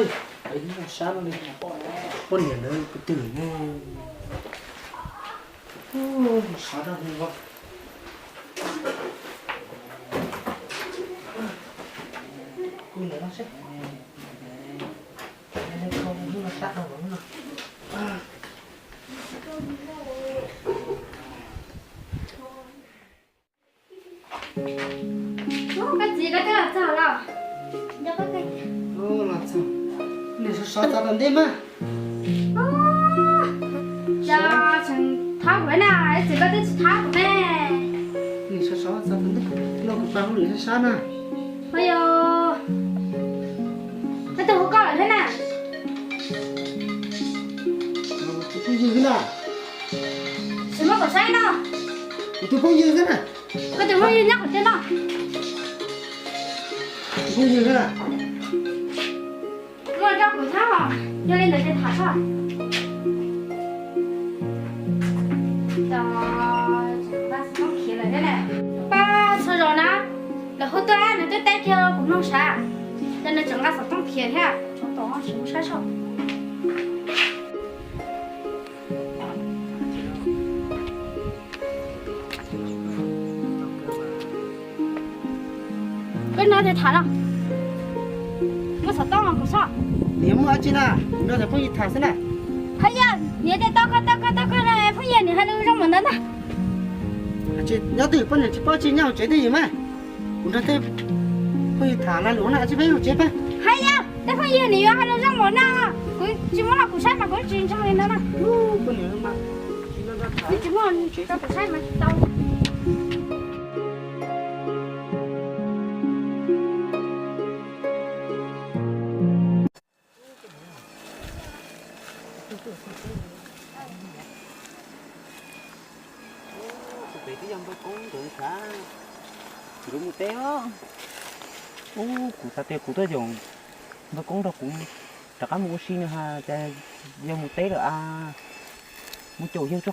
Peb nyob sab no li, poj niam ntawd kwv twm ne. Sab dab hu. Kuj ntawd no seb. Koj txiv, koj twb los txog los? Los txog. Niam sov sov txog tom ntej mas. Yog tseem thab kuv na, txiv koj twb tsis thab kuv ne. Niam sov sov txog tom ntej, los kuv pab hu niam sov sov na. Ua yog, koj twb hu koj lawm thiab na. Tus phooj ywg xwb na. Tsis muab kom saib no. Kuv tus phooj ywg xwb na. Koj tus phooj ywg nyob qhov twg no? Tus phooj ywg xwb na. Muaj rau kuv txhob, yog li ntawd ces tham txog. Pab txhua zaus na, lawv hu tuaj nws twb teb kiag kuv mloog sav, ces nws tseem nqa xov tooj khiav thiab, tsis mus saib soj. Koj no ces tham los. Muaj xov tooj los kuv soj. Niam muaj dab tsi na, kuv nrog cov phooj ywg tham xwb na. Haj yam, niam tias tau koj, tau koj, tau koj na, phooj ywg niam hais lus zoo npaum ntawd ntag. Nyob twj ywm poj niam tsis paub tsis nyob hauv tsev twj ywm mas. Kuv nrog tej phooj ywg tham lus na, tsis peb hauv tsev peb. Haj yam, tej phooj ywg niam yuav hais lus zoo npaum no, kuv tsis muab los kuv saib mas kuv tsis ntseeg li no na. Kuv tsis muab los kuv saib mas tsis tau. Tus pem twb yog npawg Koob ntawd xav nkawd mus teb os. Ub, kuv xav tias kuv tuaj yaum npawg Koob nrog kuv rov qab mus ua si no ha, cas yog mus teb lawm a, mus caum yawg tso.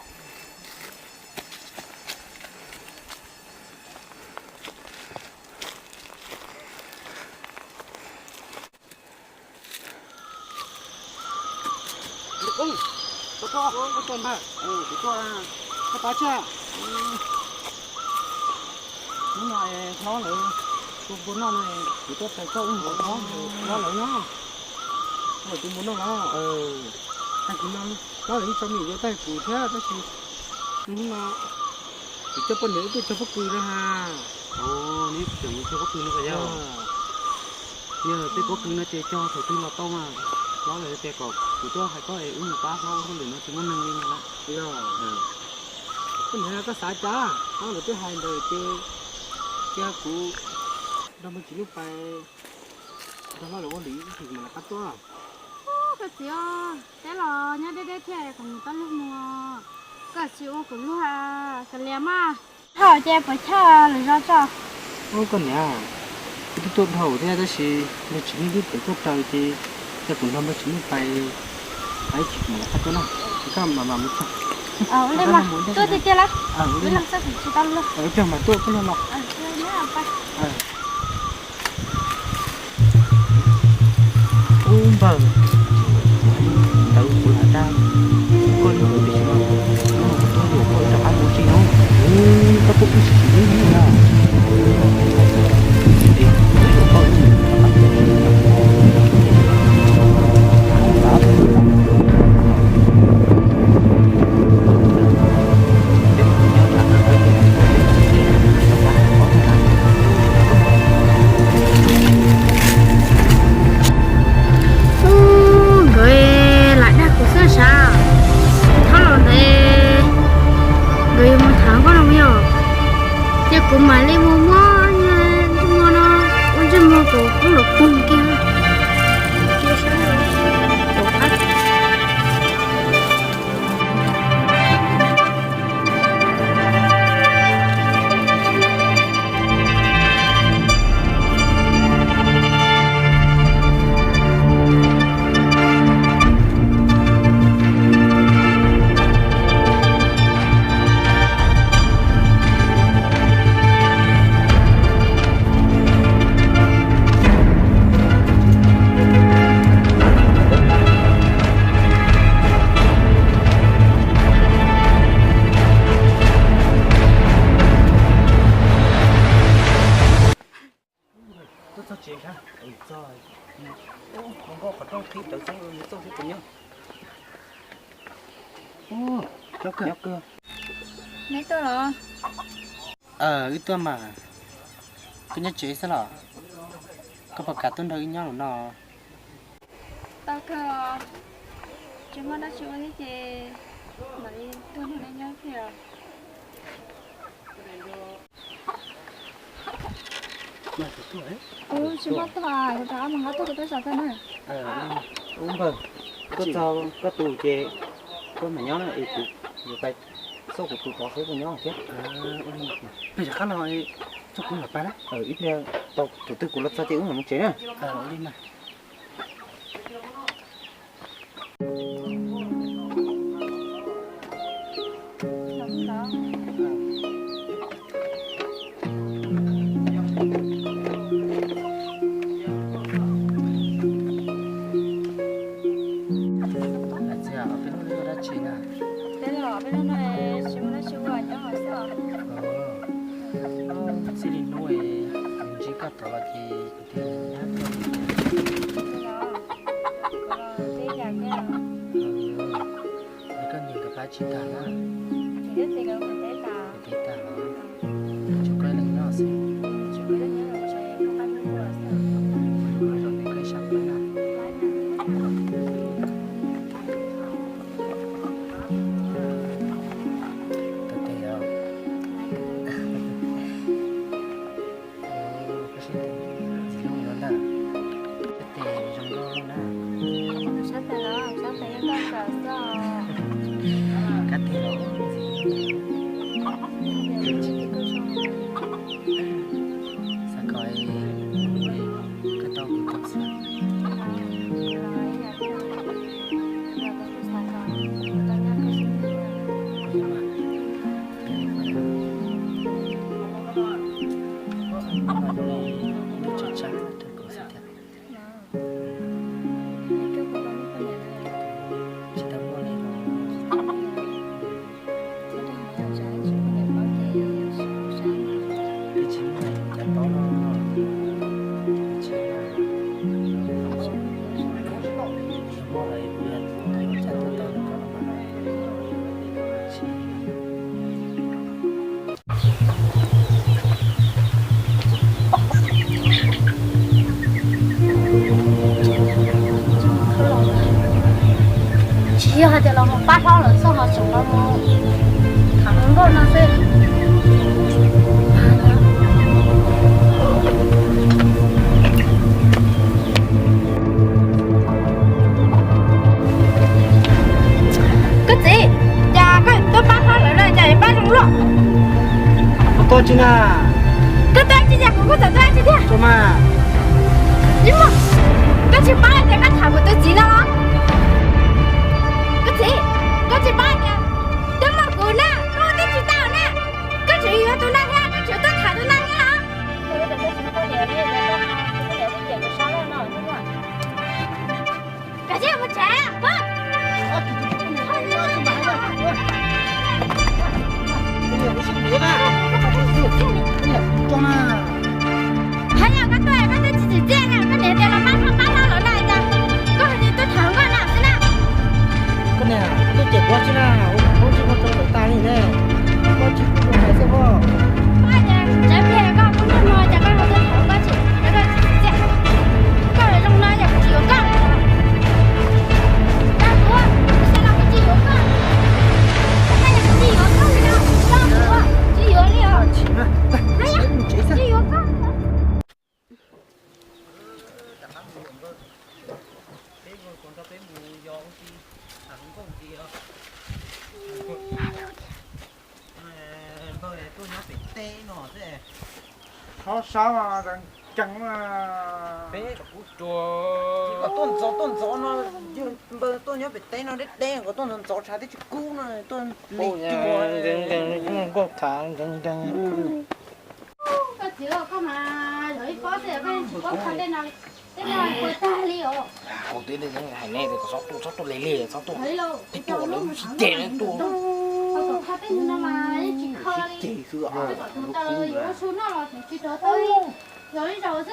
Ub, koj tuaj, koj tuaj npawg, kuv tuaj, koj pab thiab. Hnub no hlob lawv tua npua noj no, kuv tuaj tais koj ua npua hlob, hlob lawv no. Lawv tua npua noj los, tag kis no hlob lawv ib tsoom me nyuam yuav tag kuv thiab tab sis hnub no kuv coj poj niam wb tuaj cog pob kws no ha. Neb tseem mus cog pob kws no puas yog? Yog tej pob kws no ces cog thaum twg los tau mas. Hlob lawv tias kom kuv tuaj hais koj es wb mus pab hlob ua hauj lwm no tsis muaj neeg li no lawm. Yog, koj niam koj xav cas, hlob lawv twb hais ntawd ces cia kuv nrog npawg Tsim Nuj Pais nrog hlob lawv ua hauj lwm ib chim mam rov qab tuaj. Koj txiv, teb los nyob deb deb thiab, kom mus tau luag mus. Koj tsis ua kuv luag, kav liam mas. Dhau ces puas chawj lwm zaus tso. Ub, koj niam, kuv twb tuaj dhau thiab tab sis npawg Tsim Nuj twb pem tuaj raws ces cia kuv nrog npawg Tsim Nuj Pais, pais ib chim mam rov qab tuaj na. Koj mam mam mus txog. Tuaj tiag tiag lawm. Ib leeg xwb tsis tau luag. Ib pliag mam tuaj, ib pliag mam. Ub npawg, tawv kuv lam dag koj li ntawd tiam sis mas kuv tuaj yuav koj rov qab mus ua si no. Koj tuaj wb sim sim ib hnub no. Ub, nkawd lam dag kuv xwb sav. Thaum los ntawd nkawd yuav mus tham nkauj no yog. Ua nkauj qhov rooj qhib rawv xwb, yuav txauj xwb tus nyob. Nyob kawg. Neb tuaj los? Wb tuaj mas. Koj nyob tsev xwb los? Koj puas kam tuaj nrog wb nyob lawm no? Tau kawg os. Tsis muaj dab tsi ua thiab ces mam li tuaj nrog nej nyob kiag. Kuv tsis muaj tog, kuv rov qab mus nqa tuaj kuv tuaj saib koj na. Ub npawg, koj txog koj tus ces koj mam nyob na, es kuv yuav pais xauj kuv tus tod seb puas nyob thiab. Peb rov qab los, txog kuv mam pais na. Ib pliag tau thaum twg kuv los txog ces wb mam mus tsev na. Txiv, peb hnub no dab tsi na? Peb los peb hnub no tsis muaj dab tsi ua, nyob hauv xwb os. Txij li hnub es ntsib koj tod los ces kuv twb nyab koj. Kuv los peb yam koj. Koj niam nkawd pab tsis tag na? Tsis tag los? Tsuas koj ib leeg nyob xwb. Koj ib sab pab na. Tes tes os. Koj siab tes zoo no na. Siab tes zoo nkauj na. Sab tes los sab tes yeej nkauj kawg xwb. Kab tes los. Xav kom koj tau kuv tau xwb. Tsis yog hais tias los mus pab hlob lawm txog los tseem los mus tham hluas nkauj no xwb. Koj txiv, cas koj tuaj pab hlob lawm no cas yuav pab zoo luaj? Koj tuaj tsi na? Koj tuaj tsi cas kuv kuj txawm tuaj tsi thiab. Tsis muaj, koj tsis pab ces koj tham kuv tus txiv no los? Koj txiv, koj tsis pab ces twb muaj kuv na, koj twb tsis tau na. Koj tseem yuav tus no thiab, koj tseem tuaj tham tus no thiab los? Kav tsij mus tsev. Haj yam koj tuaj koj twb tsis tsim txiaj na, koj niam tias los pab hlob pab hlob lawm na, cas koj hais tias tuaj tham nkauj na xwb na. Koj niam, koj cem kuv tsi na, ua koob tsis muaj rau lawv tas li ne, koj tsis pub kuv hais xwb pob. Koj niam, tsev pliag koj pub ntsej muag cas koj tuaj tham nkauj tsis, koj tsis tsim txiaj, koj zoo no yog kuv tsis yuav koj. Dag kuv, kuv xav los kuv tsis yuav koj. Koj yog kuv tsis yuav koj li no, koj kuv tsis yuav li os. Tsis yuav koj. Peb nkaus nrog peb mus yos ua si, tham hluas nkauj ntxiv os. Npawg tuaj nyob pem teb no xwb. Qhov sav mas nkees mas. Peb kom kuv rua. Kom tuaj ntxov tuaj ntxov no, yog npawg tuaj nyob pem teb no deb deb, kom tuaj ntxov ntxov tshav twb tsis kub no, tuaj li cuag. Nkauj tham nkees nkees. Koj txiv, koj mas yog ib pob xwb, koj tsis paub qhov tej no, tej no puas tag li os. Kuv twb hais nej kom txhob tuaj, txhob tuaj li li, txhob tuaj. Peb tuaj lawv sib ceg lawv tuaj. Qhov tej no mas yeej tsis kho li. Peb kom tus taws yuav ua su noj los tus tsis rov tau li. Yog li zaum xwb.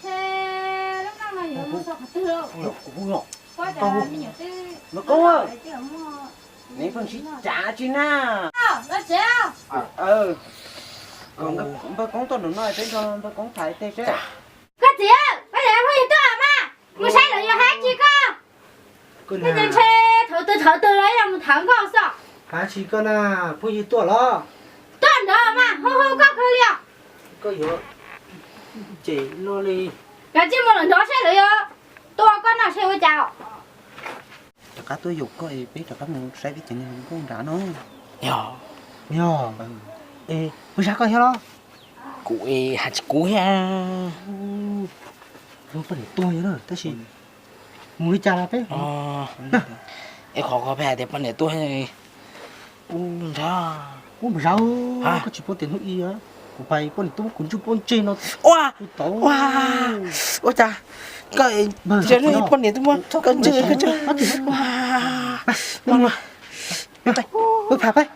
Ces lub Kuv, kuv, kuv, npawg Koob, neb pheej sib cav tsi na. Npawg Koob tuaj nram no peb nrog npawg Koob tham tej seb. Koj txiv, koj yog phooj ywg tuaj mas, mus saib lawv yuav hab tsi koj. Ntshe thaum twg thaum twg los yog mus tham nkauj xwb. Hab tsi koj na, phooj ywg tuaj los? Tuaj nrad mas hu hu koj kawg li os. Koj yuav cem luaj li. Kav tsij mus lawm nrad seb lawv yuav tua koj no seb ua cas. Rov qab tuaj yaum koj es peb rov qab mus saib peb cov niag nkauj nrad no. Yog, yog. Es puas zag koj thiab los? Kuv es hais tsis kuv thiab. Poj niam tuag yog na, tab sis mus li cas los peb. Es qhov koj pheej hais tias poj niam tuag, ub nrad, ub nrad, koj tsis paub tias hnub ib kuv pais poj niam tuaj muab kuv ntsuj pob ntseg no. Ua, ua, ua cas koj, poj niam tuaj muab koj ntsuj, koj ntsuj. Ua, npawg Koob, koj tuaj los npawg?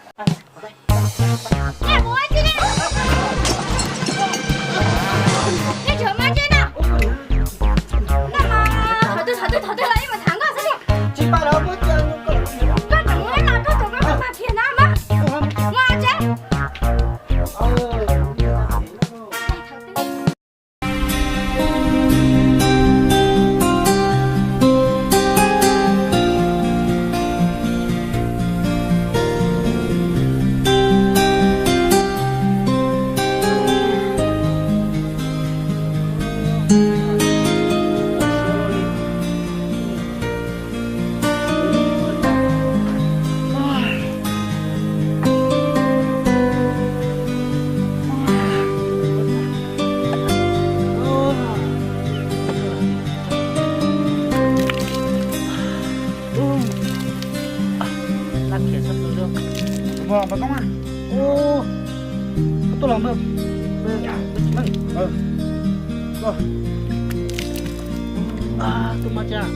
Tuaj mas cas,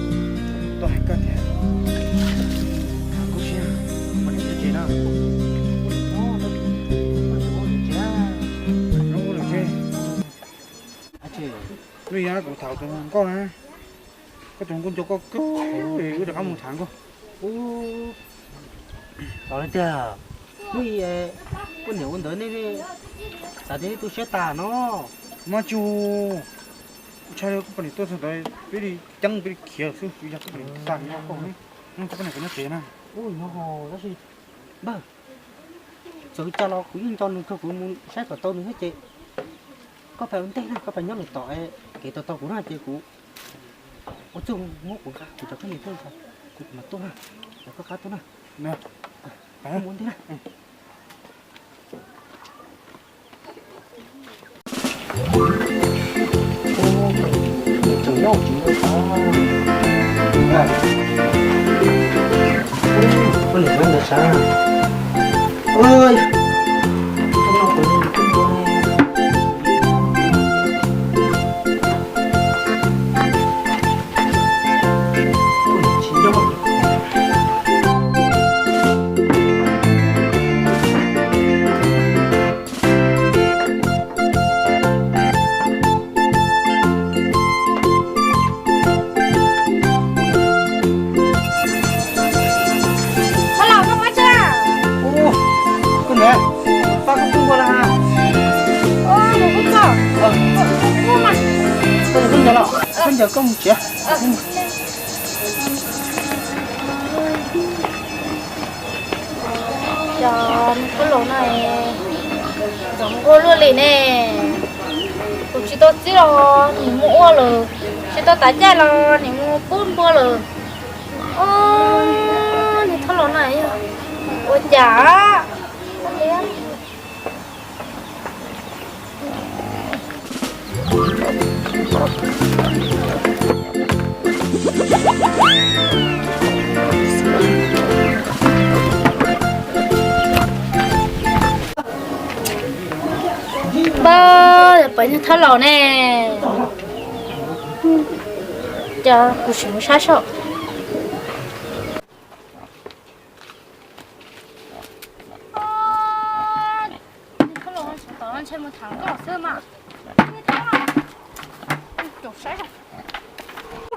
tuaj hais koj tias, kuv siab, poj niam tuag tsev na. Hnub ub lawm tsev. Hnub yog kuv tham tus nkauj na, koj tus nkauj nco koj kawg, wb rov qab mus tham nkauj. Ua, tau li tiag, hnub ib poj niam ua ntawd nej xav tias nej tu siab tas no. Mas tsis, ntshai koj poj niam tuaj txog ntawd peb li ceeb peb li khiav xwb, yog koj poj niam xa nyob koj, koj poj niam kuv nyob tsev na. Ua, nyob ho tab sis npawg, txawm cas los kuv yeej nco nws kawg, kuv mus saib kom tau nws thiab ces koj pab ua ntej na, koj pab nyob lawm tom kev tau tau kuv na ces kuv ua txuj muab kuv nqa kuv cov khaub ncaws tuaj, kuv mam tuaj na, cov koj qab tuaj na. Mus ua ntej na. Tseem nyob tseem nyob, koj niam nyob ntawd sav. Thab laus, koj muab tsa. Koj niam, pab koj pub npua los? Koj niam, koj ncaws los, koj ncaws koj mus tsev. Cov thab laus no zoo nkauj luaj li ne. Tus tsis tau txib los nim mus ua lawm, tsis tau tav caij los nim mus pub npua lawm. Os, niag thab laus no yog ua cas? Npawg, pab niag thab laus ne, ces kuv sim mus saib saib. Niag thab laus no tseem tom no ntshe mus tham nkauj xwb mas. Niag thab laus, caum saib.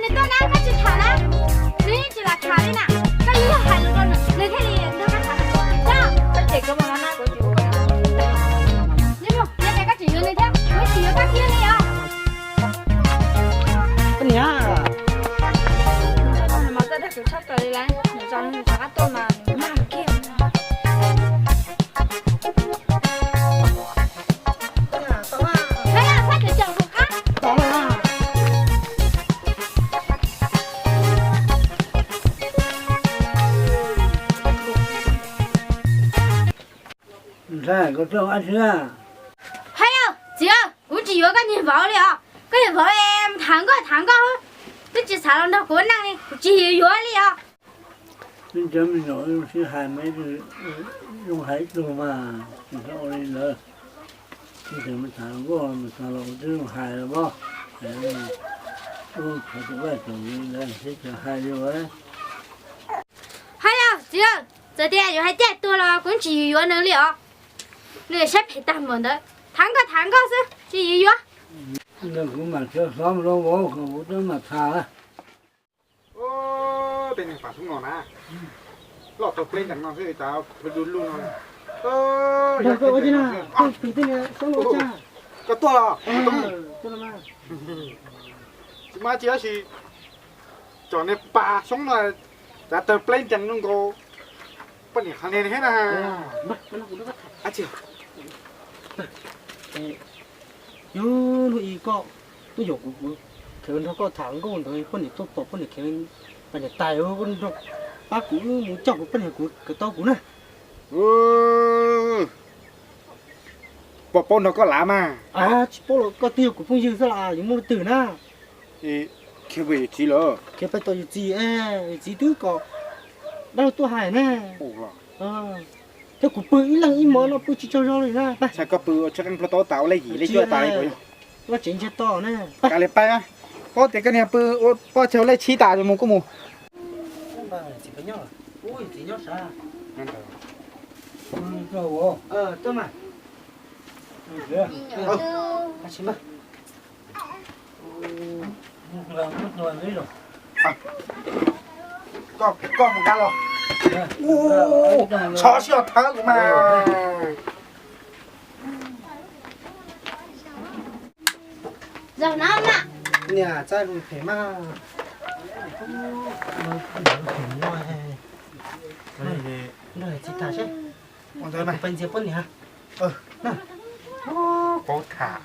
nws tuaj na, koj tsis tham na. Nws yeej tsis lam tham li na. Koj yuav hais lus rau nws, nws thiaj li nrog koj tham. Koj, koj ces koj mus no na, kuv tsis ua koj. Nyob zoo, yog tias koj tseem yuav nws thiab, kuv tsis yuav koj thiab li os. Koj niam, mas txawj dag kuv tshaj plaws li lauj, nws tso nws rov qab tuaj mas nws mag kiag. Ntshai koj tuaj ua dab tsi? Hais yog txiv, kuv tsis yuav koj niag vauv li os. Koj niag vauv es mus tham nkauj tham nkauj, twb tsis xav los nrog kuv ua neej li, kuv tsis yuav yuav li os. Twb cov me nyuam sib hais mas ib tug zoo hais ib tug mas, tsis txhob ua li lawm. Ib tug mus tham nkauj mus tham los twb zoo hais los pob, ub, tshuav tus vaj tsoom li ntawd thiab tseem hais li. Hais yog txiv, txawm tias yuav hais tiag tuag los kuv tsis yuav nws li os. Nws siab phem tag npaum ntawd, tham nkauj tham nkauj xwb tsis yuav yuav. Kuv mam tsa xov rau vauv kom vauv twb mam tham. Tej niag pam xoob no na, loj tau pleb ntees no xwb cas pw du lug no. Koj tuaj los? Tsis muaj dab tsi dab tsi, cov niag pam xoob no cas tawg pleb ntees zoo nkaus poj niam qhov niag thiab na. Yog hnub ib koj tuaj yaum kuv, kuv kheev nrog koj tham nkauj ntawd, poj niam tuaj pom poj niam kheev, poj niam tais, koj nrog pab kuv mus coj kuv poj niam kuv kawm tau kuv na. Pom paub nrog koj lav mas. Tsis paub los koj twb yog kuv phooj ywg xwb los yuav muaj leej twg na. Khiav pem tom yawm txiv, yawm txiv twb kom dab laug tuaj hais na. Thiab kuv pw ib leeg ib hmos no pw tsis tsaug zog li na. Koj pw ua tsheb qeej plho tau tas ua lej yim lej cuaj tas li. Vaj tsev ntsiag to na. Kav liam pais, paub tias koj niag pw ua poj tseg lej tshib tas mus kuj mus. Txiv nyob, txiv nyob sav. Tuaj mas. Koj mus nqa los. Ua, txhob sib thawb kuv mas. Zaum no mas. Niam, txaij lus phem mas. Nrog txiv tham seb. Ua ntawd mas pais ntxias poj niam. Paub tham.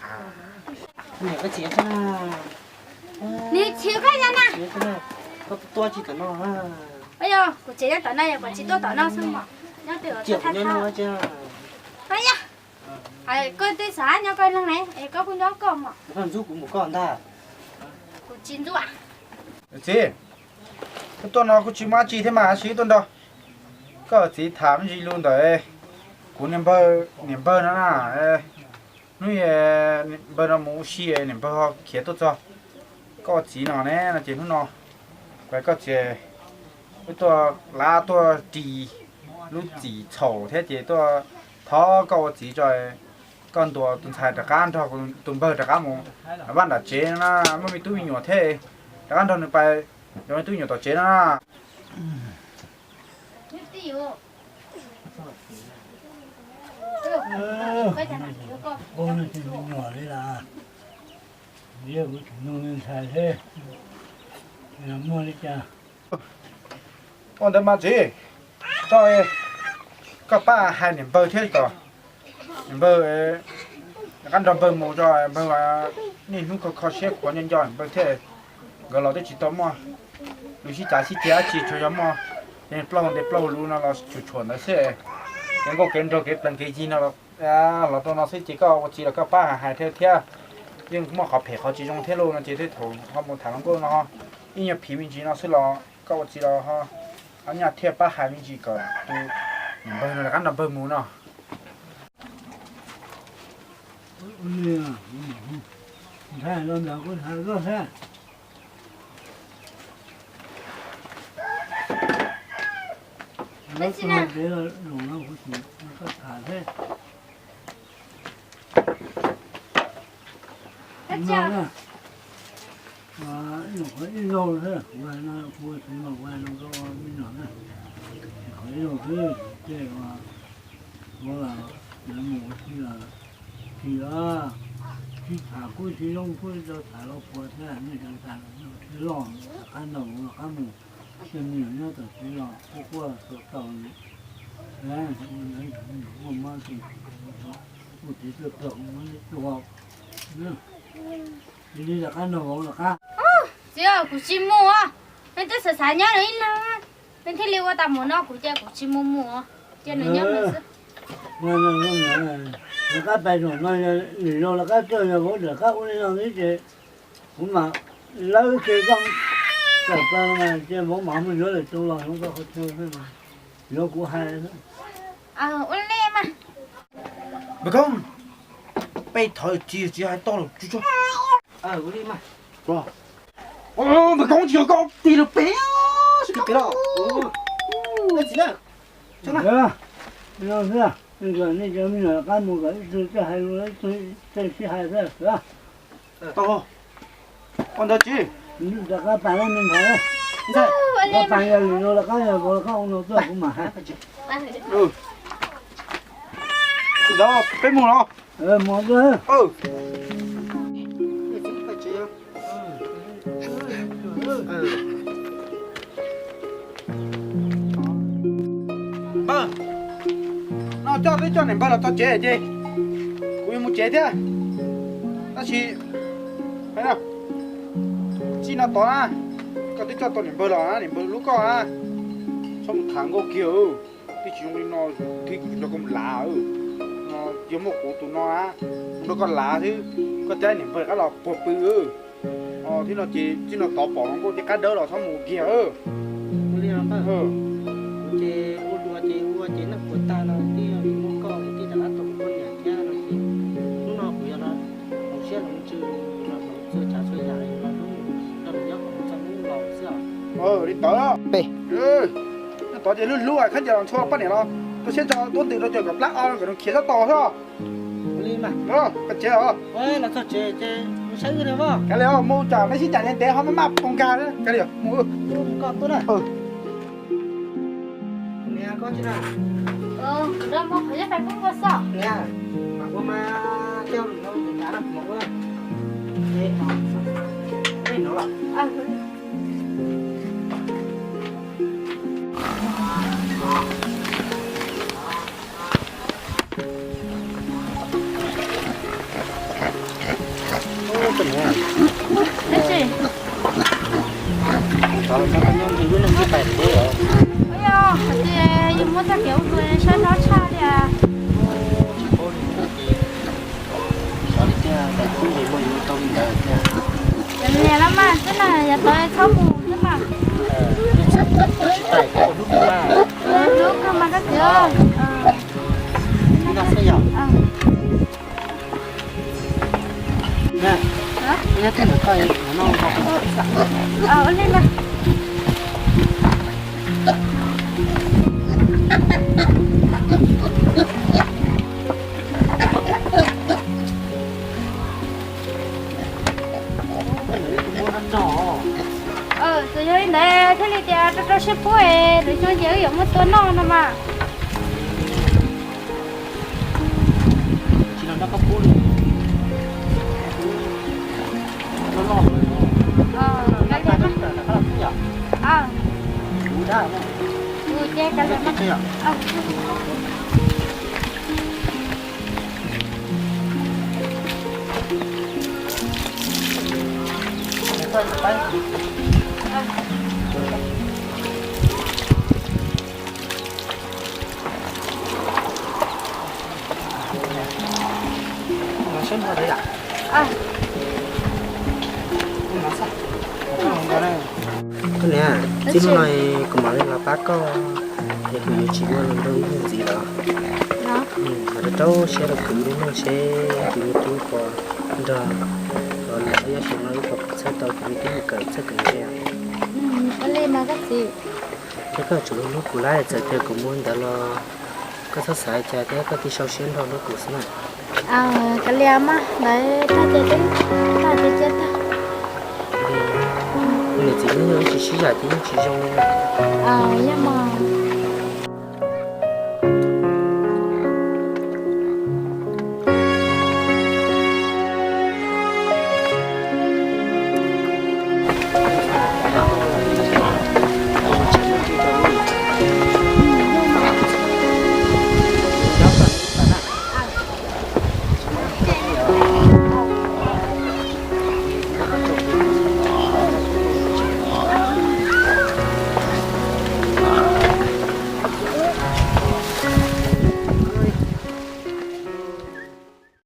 Niam, koj txiv, nws txiv koj nyob na. Koj tuaj tsis tom no. Yog kuv txiv nyob tom no, yog kuv txiv tuaj tom no xwb mas. Nyob twg los tsis tham. Koj twb xav nyob koj leej ne, es koj kuj nyob koj mas. Koj ntxub kuv mus koj ntag. Kuv tsis ntxub. Txiv, koj tuaj no kuj tsis muaj dab tsi thiab mas, sim tuaj nrog koj txiv tham me ntsis lus ntawm kuv niam npawg, niam npawg no na. Hnub niam npawg no mus ua si, niam npawg ho khiav tuaj txog koj txiv no ne, no ces hnub no kuv koj txiv wb tuaj lab tuaj ris lub txim txhaum thiab ces tuaj thov koj ua txiv tso, koj ntuas tus ntxhais rov qab nrog tus npawg rov qab mus vaj nram tsev no na, muaj me tub me nyuam thiab, rov qab nrog nws pais nrog me tub me nyuam tom tsev no na. Ua ntawd mas txiv, koj pab hais niam npawg thiab kom niam npawg rov qab nrog npawg mus tso, npawg niaj hnub kho kho siab khuav nco nco niam npawg thiab. Nkawd los twb tsis tau muaj lus sib cav sib ceg dab tsi, tsuas yog muaj ntes plaub ntes plaub lus no los tsuas tshuam ntawd xwb. Kev nkauj kev nraug kev plees kev yig no los rau no xwb ces koj ua txiv los koj pab hais thiab thiab. Yeej muaj qhov phem qhov tsis zoo thiab lauj no ces tej thaum ho mus tham hluas nkauj no, ib nyuag phiv me ntsis no xwb los koj ua txiv los ho nyaj thiaj pab hais me ntsis kom tus niam npawg no rov qab nrog npawg mus no. Ntshai los ntawd kuv tham koj thiab. Lawv txog pem los no kuv tsis, koj tham thiab. No na, ib nyuag qhov ib zaug xwb, kuv hais no kuv txiv mas kuv hais no rau me nyuam na, qhov ib zaug xwb ces kuv los lawv mus ua si los tsis os, tsis tham kuj tsis zoo kuj tau tham los puas thiab nej tseem tham thiab los rov qab nrog los qab mus, tej me nyuam nyob tom tsev los quaj quaj tau tau li, ua me nyuam muaj mob ces ua txiv tuaj txog kuv muab neb tua, cia li rov qab nrog vauv los qab. Txiv, kuv tsis mus os, neb twb xav xav nyob ib leeg, neb thiaj li ua tas mus no kuv ces kuv tsis mus mus, cia nws nyob nws xwb. Rov qab pais zaum no, lwm zaus rov qab tuaj yog vauv rov qab ua li no xwb ces kuv mam lawb kiag koj tawm plaws mas cia vauv mam mus yuav lwm tus los hloov koj qhov chaw xwb, yuav kuv hais xwb. Ua li mas. Npawg Koob, peb thov txiv, txiv hais tau lawm tsuag tsuag. Npawg Koob, tsis yog koj tig lawm pem, pem los. Nej cov me nyuam rov qab mus kom ib tug thiaj hais lus, ib tug thiaj sib hais xwb. Tau, ua ntawd txiv. Rov qab pais me ntxhais, rov qab pais yog lwm zaus rov qab yog vauv rov qab ua no tuaj kuv mam hais. Ntawd peb mus los. Mus. Npawg, no coj twb coj niam npawg los txog tsev ces kuv yuav mus tsev thiab. Tab sis txij no tod na, koj twb coj tau niam npawg los na, niam npawg hlub koj na, txhob mus tham nkauj kiag, twb tsis zoo li no, thiab kuv tsis nrog koj mus lav, no yog muaj kuv tus no na, mus nrog koj lav xwb, koj thiab niam npawg rov qab los puag pw. Thiab no ces txij no tod pom hluas nkauj tej qab dawb los txhob mus kiag. Ua li no npawg, kuv ces ua dua ces ua ces noj puas tag no twb yog vim muaj koj ces rov qab tau poj niam thiab no ces hnub no kuv yuav los hloov siab hloov ntsws los hloov txhua tsav txhua yam los hlub nrog nws nyob kom txog hnub laus xwb os. Li tod, pem, nyob tod Ces lub hlub khaub ncaws los ntxhua poj niam los, tua siab ntso tuab ntws rau cov kom plab o nkawd khiav txhob tos xwb. Kav liam, mus tsam mej sib cam ntev ho maj maj poob nkag. Kav liam, mus. Tab sis, ua yog hais tias yus muab txoj kev ua hluas saib nyob tshaj li as. Cov niam los mas xwb na, yav tod txhob mus xwb mas. Hlub kawg mas koj txiv. Ua li mas. Txawm yog li ntawd thiaj li tias rau rau siab pub es lwm xyoo ces wb yuav muab tua noj no mas. Koj niam, txij hnub no kuv mam li los pab koj, es kuv yuav tsis ua luag nraug ntxim lawm. Mam rau rau siab rau kuv li no seb kuv yuav tub puas nrog los lwm ob yam xyoo no wb puas txhawb tau kuv li tub mus kawm txawj kawm ntse. Ua li mas koj txiv. Thiab koj yuav tsum hlub hlub kuv lauj, txawm tias kuv mus ntawd los koj txhob xav li cas thiab koj cia li sau siab nrog hlub kuv xwb na. Kav liam mas, lawv tag ces twb tag ces cia tag. Niam txiv neej yog wb tsis sib zam ces yeej tsis zoo li na. Yog mas.